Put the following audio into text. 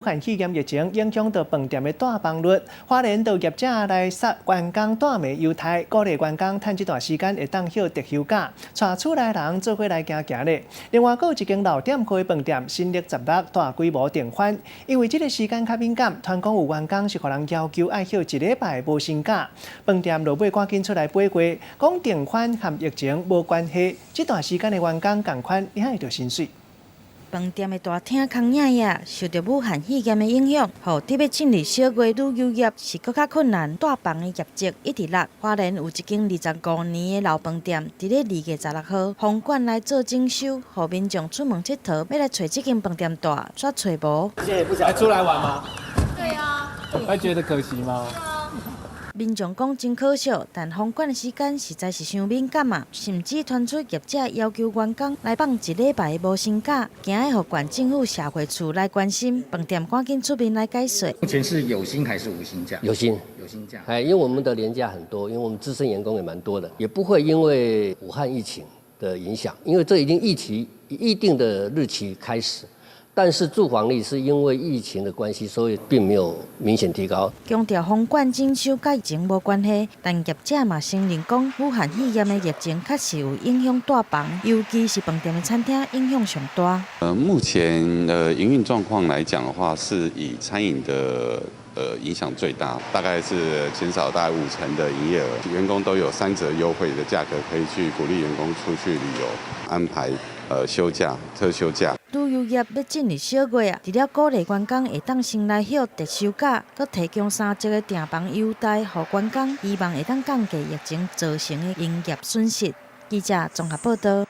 漢肺炎疫情影響到飯店的帶房率，花蓮就業者來殺員工帶暝優待，鼓勵員工趁這段時間會當歇特休假，帶厝內人做伙來行行咧。另外，閣有一間老店開飯店，新曆十六大規模訂番，因為這個時間較敏感，傳講有員工是予人要求愛歇一禮拜無薪假，飯店落尾趕緊出來回話，講訂番和疫情無關係，這段時間的員工仝款領會著薪水。飯店的大廳空影影，受著武漢肺炎的影響，予佇欲進入小月旅遊業是閣較困難。帶房的業績一直落。花蓮有一間25年的老飯店，佇咧2月16號，封館來做整修，予民眾出門𨑨迌，欲來揣這間飯店蹛，卻揣無。還出來玩嗎？對啊。會覺得可惜嗎？民眾講真可惜，但封館的時間實在是傷敏感啊，甚至傳出業者要求員工來放一禮拜無薪假，驚會予縣政府社會處來關心，飯店趕緊出面來解說。目前是有薪還是無薪假？有薪，有薪假。哎，因為我們的年假很多，因為我們資深員工也蠻多的，也不會因為武漢疫情的影響，因為這已經預期預定的日期開始。但是住房率是因為疫情的關係，所以並沒有明顯提高。強調封館整修佮疫情無關係，但業者嘛承認講，武漢肺炎的疫情確實有影響帶房，尤其是飯店的餐廳影響上大。目前的營運狀況來講的話，是以餐飲的影響最大，大概是減少大概5成的營業額，員工都有3折優惠的價格，可以去鼓勵員工出去旅遊，安排休假、特休假。旅遊業欲進入小月啊，除了鼓勵員工會當先來歇特休假，閣提供3折的訂房優待予員工，希望會當降低疫情造成的營業損失。記者綜合報道。